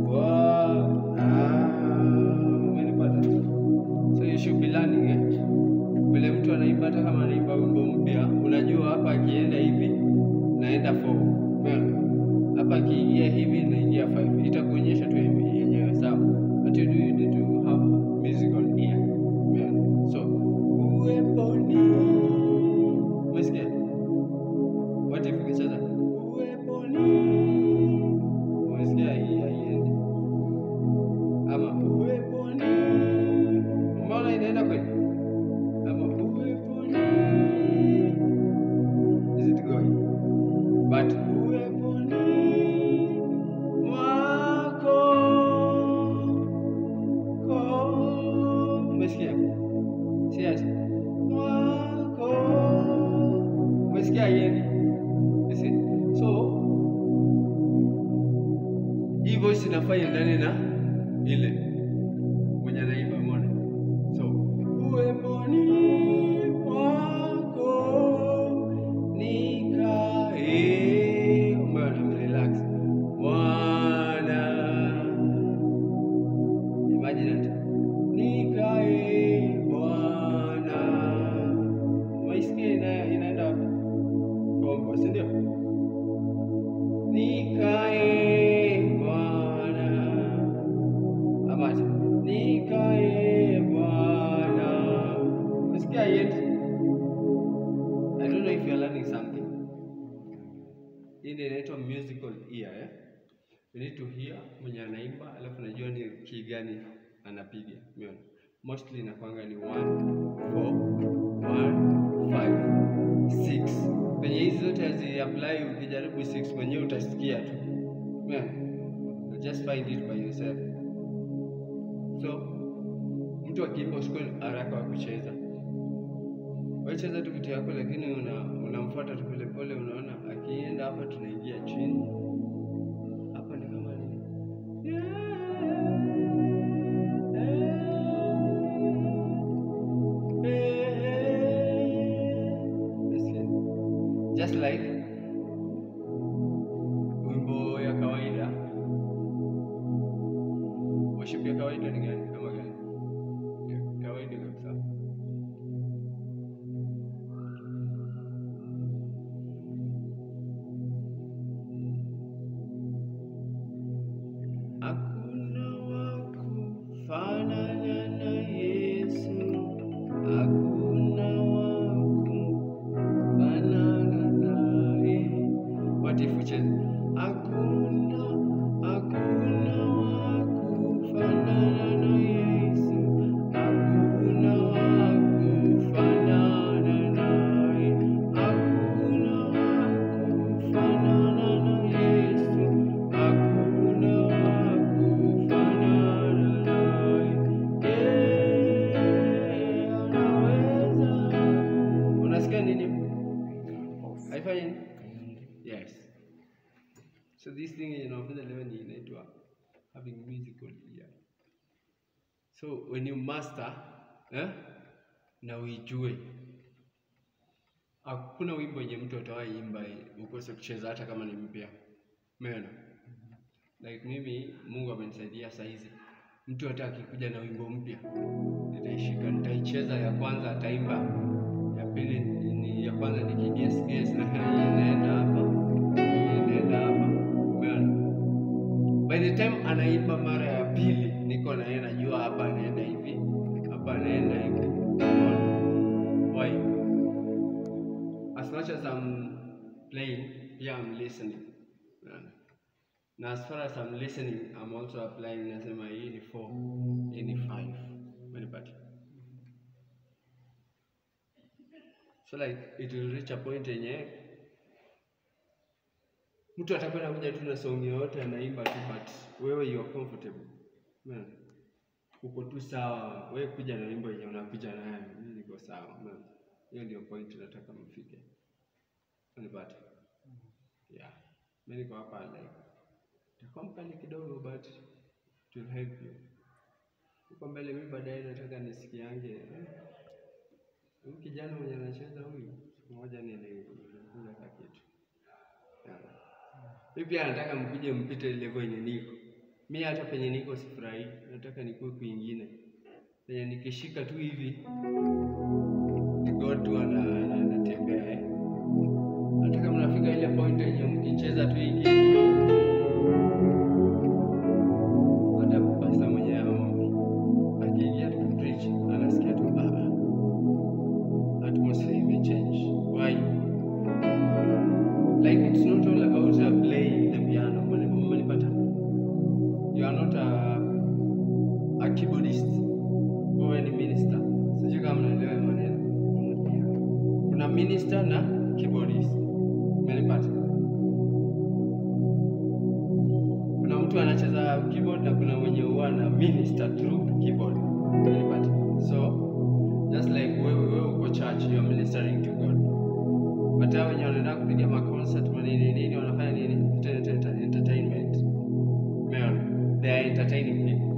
Bwana. Umenipata? So you should be learning, eh? Vile mtu anaimba, hata kama anaimba wimbo mpya, unajua hapa akienda hivi naenda 4. Umeona? Hapa akiingia hivi naingia 5. Itakuonyesha tu hivi yenyewe, sawa? But you need to have musical ear. Umeona? So uweponi. Umesikia? What if ukicheza uweponi? Umesikia hii haiendi. Ama uweponi. Umeona inaenda kweli? Ama uweponi. Is it going? But uweponi mwako. Umesikia? Siaje? Mwako. Umesikia haiendi? You see? So hii voice inafaa iendane na ile mwenye anaimba, umeona? So uweponi mwako nikae. Umeona, relax. Bwana. Imagine that. Nikae Bwana. Umeisikia inaenda wapi? Kongo, si ndio? Nikae Bwana. Ama aje? Nikae Bwana. Umesikia yet? I don't know if you're learning something. Hii ndio inaitwa musical ear, eh? You need to hear mwenye anaimba, alafu unajua ni key gani anapiga. Umeona? Mostly inakuanga ni 1 4 1 5 6. Penye hizi zote hazi apply, ukijaribu 6 mwenyewe utasikia tu. Umeona? You just find it by yourself. So mtu akiimba usikuwe haraka wa kucheza. Wewe cheza tu kitu yako, lakini unamfuata tu pole pole, unaona akienda hapa tunaingia chini. Hapa ni kama nini? Just like wimbo ya kawaida. Worship ya kawaida ni gani? Kama gani? Ya kawaida kabisa. Hakuna wa kufanana na Yesu, hakuna wa kufanana naye. What if ucheze? Hakuna, hakuna wa kufanana na Yesu, hakuna wa kufanana naye, hakuna wa kufanana na Yesu, hakuna wa kufanana naye. Yeye anaweza. Unasikia nini? Haifanyi nini? Yes. So this thing inafunza leo ni inaitwa having musical ear. So when you master, eh, na uijue, hakuna wimbo yenye mtu atawahi imba ukose kucheza hata kama ni mpya. Umeona? Like mimi Mungu amenisaidia saa hizi. Mtu hata akikuja na wimbo mpya, nitaishika, nitaicheza ya kwanza ataimba, ya pili ni ya kwanza nikiguess guess na hii inaenda hapa, hii inaenda hapa. Umeona? By the time anaimba mara ya pili, niko na yeye najua hapa anaenda hivi, hapa anaenda hivi. Umeona? Why? As much as I'm playing, yeah, I'm listening. Umeona? Na as far as I'm listening, I'm also applying. Nasema hii ni 4, hii ni 5. Umenipata? So like it will reach a point yenye mtu atakuwa anakuja tu na song yoyote anaimba tu, but wewe you are comfortable. Umeona? Uko tu sawa. Wewe kuja na wimbo yenye unakuja nayo, mimi niko sawa. Umeona? Hiyo ndio point nataka mfike. Unanipata? Yeah. Mimi niko hapa like itakuwa mkali kidogo, but it will help you. Huko mbele mimi baadaye nataka nisikiange huyu kijana mwenye anacheza huyu, siku moja nilimfunza ka kitu. Yeah. Mimi pia nataka mkuje mpite level yenye niko. Mimi hata penye niko sifurahi, nataka nikuwe kwingine. Penye nikishika tu hivi God tu anatembea eh. Nataka mnafika ile point yenye mkicheza tu hiki hata pastor mwenyewe haombi. Akiingia tu preach anasikia tu baba. Atmosphere imechange. Why? Like it's not all about playing the piano. Mmenipata? You are not a keyboardist. Wewe ni minister. Sijui kama mnaelewa maneno. Kuna minister na keyboardist. Mmenipata? Kuna mtu anacheza keyboard na kuna mwenye huwa na minister through keyboard. Mmenipata? So just like wewe uko church, you are ministering to God. But hao wenye wanaenda kupiga ma concert manini nini wanafanya nini? Entertainment. Umeona? They are entertaining people.